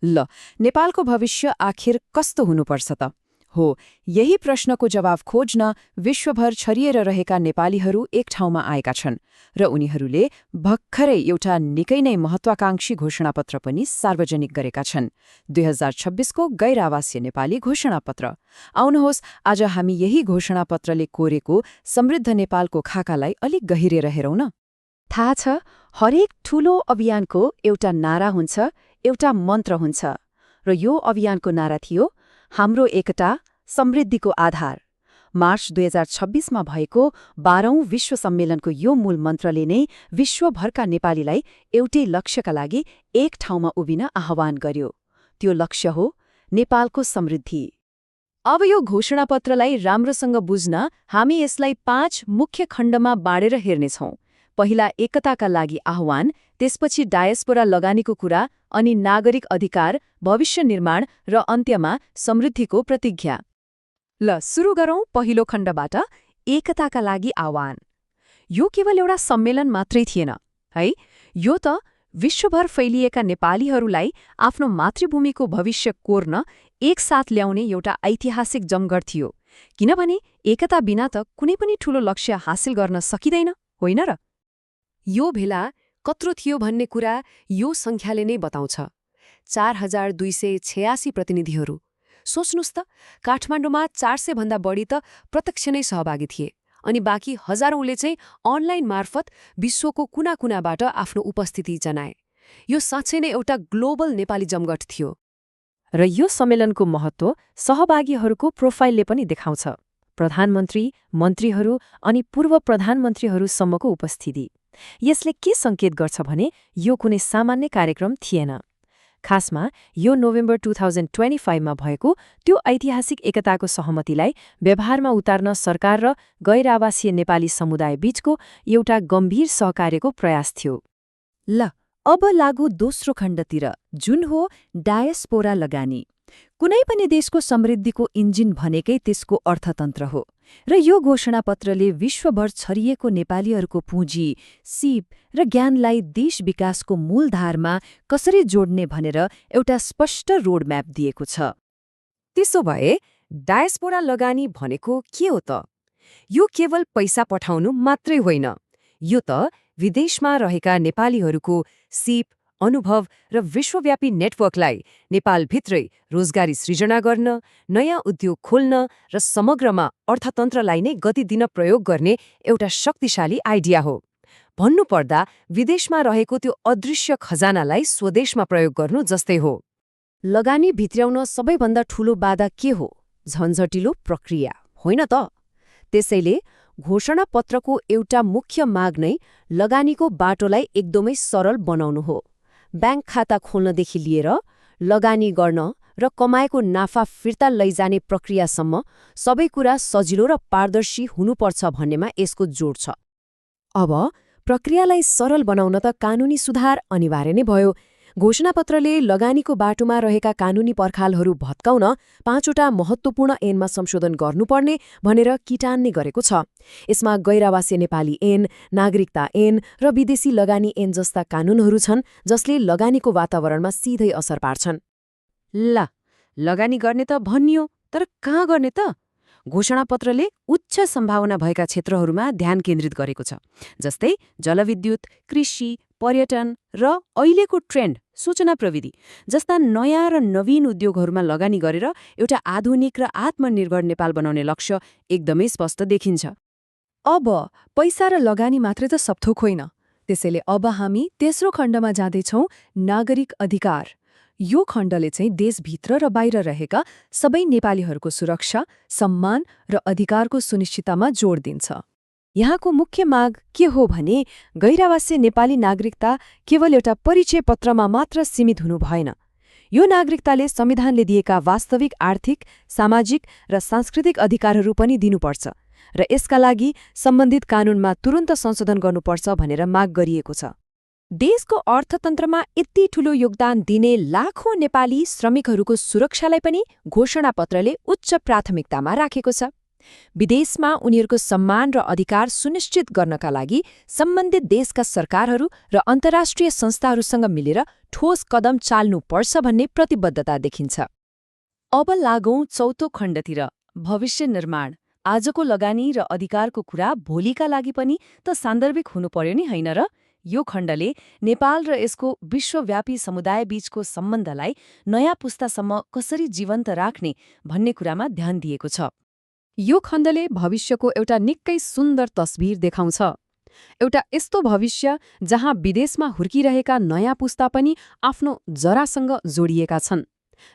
ल, नेपालको भविष्य आखिर कस्तो हुनुपर्छ त? हो, यही प्रश्नको जवाब खोज्न विश्वभर छरिएर रहेका नेपालीहरू एक ठाउँमा आएका छन् र उनीहरूले भर्खरै एउटा निकै नै महत्वाकांक्षी घोषणापत्र पनि सार्वजनिक गरेका छन्। 2026को गैर आवासीय नेपाली घोषणापत्र। आउनुहोस्, आज हामी यही घोषणापत्रले कोरेको समृद्ध नेपालको खाकालाई अलिक गहिरेर हेरौँ न। थाहा छ, हरेक ठूलो अभियानको एउटा नारा हुन्छ, एउटा मन्त्र हुन्छ, र यो अभियानको नारा थियो हाम्रो एकता समृद्धिको आधार। मार्च 2026मा भएको 12औं विश्व सम्मेलनको यो मूल मन्त्रले नै विश्वभरका नेपालीलाई एउटै लक्ष्यका लागि एक ठाउँमा उभिन आह्वान गर्यो। त्यो लक्ष्य हो नेपालको समृद्धि। अब यो घोषणापत्रलाई राम्रोसँग बुझ्न हामी यसलाई 5 मुख्य खण्डमा बाँडेर हेर्नेछौँ। पहिला एकताका लागि आह्वान, त्यसपछि डायस्पोरा लगानीको कुरा, अनि नागरिक अधिकार, भविष्य निर्माण र अन्त्यमा समृद्धिको प्रतिज्ञा। ल, सुरु गरौँ पहिलो खण्डबाट, एकताका लागि आह्वान। यो केवल एउटा सम्मेलन मात्रै थिएन है, यो त विश्वभर फैलिएका नेपालीहरूलाई आफ्नो मातृभूमिको भविष्य कोर्न एकसाथ ल्याउने एउटा ऐतिहासिक जमघट थियो। किनभने एकता बिना त कुनै पनि ठूलो लक्ष्य हासिल गर्न सकिँदैन, होइन र? यो भेला कत्रो थियो भन्ने कुरा यो सङ्ख्याले नै बताउँछ। 4286 प्रतिनिधिहरू। सोच्नुस् त, काठमाडौँमा 400 भन्दा बढी त प्रत्यक्ष नै सहभागी थिए, अनि बाँकी हजारौंले चाहिँ अनलाइन मार्फत विश्वको कुना कुनाबाट आफ्नो उपस्थिति जनाए। यो साँच्चै नै एउटा ग्लोबल नेपाली जमघट थियो। र यो सम्मेलनको महत्त्व सहभागीहरूको प्रोफाइलले पनि देखाउँछ। प्रधानमन्त्री, मन्त्रीहरू अनि पूर्व प्रधानमन्त्रीहरूसम्मको उपस्थिति। यसले के सङ्केत गर्छ भने यो कुनै सामान्य कार्यक्रम थिएन। खासमा यो नोभेम्बर 2025मा भएको त्यो ऐतिहासिक एकताको सहमतिलाई व्यवहारमा उतार्न सरकार र गैर आवासीय नेपाली समुदाय बीचको एउटा गम्भीर सहकार्यको प्रयास थियो। ल, अब लागू दोस्रो खण्डतिर, जुन हो डायस्पोरा लगानी। कुनै पनि देशको समृद्धिको इन्जिन भनेकै त्यसको अर्थतन्त्र हो, र यो घोषणापत्रले विश्वभर छरिएको नेपालीहरूको पुँजी, सिप र ज्ञानलाई देश विकासको मूलधारमा कसरी जोड्ने भनेर एउटा स्पष्ट रोडम्याप दिएको छ। त्यसो भए डायस्पोरा लगानी भनेको के हो त? यो केवल पैसा पठाउनु मात्रै होइन, यो त विदेशमा रहेका नेपालीहरूको सिप, अनुभव र विश्वव्यापी नेटवर्कलाई नेपालभित्रै रोजगारी सृजना गर्न, नयाँ उद्योग खोल्न र समग्रमा अर्थतन्त्रलाई नै गति दिन प्रयोग गर्ने एउटा शक्तिशाली आइडिया हो। भन्नुपर्दा विदेशमा रहेको त्यो अदृश्य खजानालाई स्वदेशमा प्रयोग गर्नु जस्तै हो। लगानी भित्र्याउन सबैभन्दा ठूलो बाधा के हो? झन्झटिलो प्रक्रिया, होइन त? त्यसैले घोषणापत्रको एउटा मुख्य माग नै लगानीको बाटोलाई एकदमै सरल बनाउनु हो। ब्याङ्क खाता खोल्नदेखि लिएर लगानी गर्न र कमाएको नाफा फिर्ता लैजाने प्रक्रियासम्म सबै कुरा सजिलो र पारदर्शी हुनुपर्छ भन्नेमा यसको जोड छ। अब प्रक्रियालाई सरल बनाउन त कानुनी सुधार अनिवार्य नै भयो। घोषणापत्रले लगानीको बाटोमा रहेका कानुनी पर्खालहरू भत्काउन 5वटा महत्त्वपूर्ण ऐनमा संशोधन गर्नुपर्ने भनेर किटान्ने गरेको छ। यसमा गैर आवासीय नेपाली ऐन, नागरिकता ऐन र विदेशी लगानी ऐन जस्ता कानूनहरू छन्, जसले लगानीको वातावरणमा सिधै असर पार्छन्। ल, लगानी गर्ने त भनियो, तर कहाँ गर्ने त? घोषणापत्रले उच्च सम्भावना भएका क्षेत्रहरूमा ध्यान केन्द्रित गरेको छ, जस्तै जलविद्युत, कृषि, पर्यटन र अहिलेको ट्रेन्ड सूचना प्रविधि जस्ता नयाँ र नवीन उद्योगहरूमा लगानी गरेर एउटा आधुनिक र आत्मनिर्भर नेपाल बनाउने लक्ष्य एकदमै स्पष्ट देखिन्छ। अब पैसा र लगानी मात्रै त सबथोक होइन। त्यसैले अब हामी तेस्रो खण्डमा जाँदैछौँ, नागरिक अधिकार। यो खण्डले चाहिँ देशभित्र र बाहिर रहेका सबै नेपालीहरूको सुरक्षा, सम्मान र अधिकारको सुनिश्चिततामा जोड दिन्छ। यहाँको मुख्य माग के हो भने गैर आवासीय नेपाली नागरिकता केवल एउटा परिचय पत्रमा मात्र सीमित हुनु भएन। यो नागरिकताले संविधानले दिएका वास्तविक आर्थिक, सामाजिक र सांस्कृतिक अधिकारहरू पनि दिनुपर्छ, र यसका लागि सम्बन्धित कानूनमा तुरुन्त संशोधन गर्नुपर्छ भनेर माग गरिएको छ। देशको अर्थतन्त्रमा यति ठूलो योगदान दिने लाखौं नेपाली श्रमिकहरूको सुरक्षालाई पनि घोषणापत्रले उच्च प्राथमिकतामा राखेको छ। विदेशमा उनीहरूको सम्मान र अधिकार सुनिश्चित गर्नका लागि सम्बन्धित देशका सरकारहरू र अन्तर्राष्ट्रिय संस्थाहरूसँग मिलेर ठोस कदम चाल्नुपर्छ भन्ने प्रतिबद्धता देखिन्छ। अब लागौं चौथो खण्डतिर, भविष्य निर्माण। आजको लगानी र अधिकारको कुरा भोलिका लागि पनि त सान्दर्भिक हुनु पर्यो नि, होइन र? यो खण्डले नेपाल र यसको विश्वव्यापी समुदायबीचको सम्बन्धलाई नयाँ पुस्तासम्म कसरी जीवन्त राख्ने भन्ने कुरामा ध्यान दिएको छ। यो खण्डले भविष्यको एउटा निकै सुन्दर तस्बिर देखाउँछ। एउटा यस्तो भविष्य जहाँ विदेशमा हुर्किरहेका नयाँ पुस्ता पनि आफ्नो जरासँग जोडिएका छन्,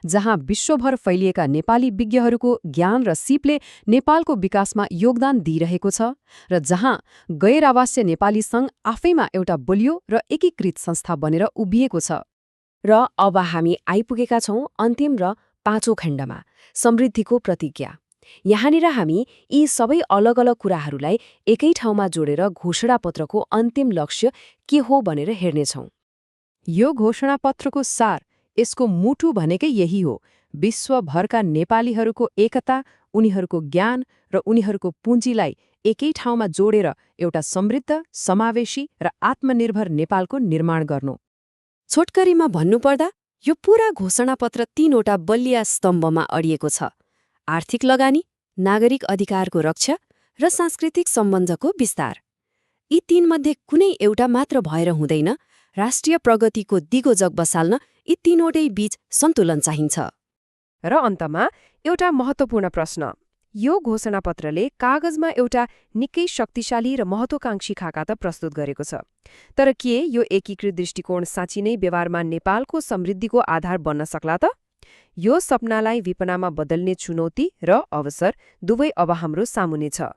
जहाँ विश्वभर फैलिएका नेपाली विज्ञहरूको ज्ञान र सिपले नेपालको विकासमा योगदान दिइरहेको छ, र जहाँ गैर आवासीय नेपाली सङ्घ आफैमा एउटा बलियो र एकीकृत संस्था बनेर उभिएको छ। र अब हामी आइपुगेका छौं अन्तिम र पाँचौं खण्डमा, समृद्धिको प्रतिज्ञा। यहाँनिर हामी यी सबै अलग अलग कुराहरूलाई एकै ठाउँमा जोडेर घोषणापत्रको अन्तिम लक्ष्य के हो भनेर हेर्नेछौं। यो घोषणापत्रको सार, यसको मुटु भनेकै यही हो: विश्वभरका नेपालीहरूको एकता, उनीहरूको ज्ञान र उनीहरूको पुँजीलाई एकै ठाउँमा जोडेर एउटा समृद्ध, समावेशी र आत्मनिर्भर नेपालको निर्माण गर्नु। छोटकरीमा भन्नुपर्दा यो पूरा घोषणापत्र 3वटा बलिया स्तम्भमा अडिएको छ: आर्थिक लगानी, नागरिक अधिकारको रक्षा र सांस्कृतिक सम्बन्धको विस्तार। यी तीनमध्ये कुनै एउटा मात्र भएर हुँदैन। राष्ट्रिय प्रगतिको दिगो जग बसाल्न यी तीनवटै बीच सन्तुलन चाहिन्छ। र अन्तमा एउटा महत्त्वपूर्ण प्रश्न, यो घोषणापत्रले कागजमा एउटा निकै शक्तिशाली र महत्त्वाकांक्षी खाका त प्रस्तुत गरेको छ, तर के यो एकीकृत दृष्टिकोण साँच्चै नै व्यवहारमा नेपालको समृद्धिको आधार बन्न सक्ला त? यो सपनालाई विपनामा बदल्ने चुनौती र अवसर दुवै अब हाम्रो सामुन्ने छ।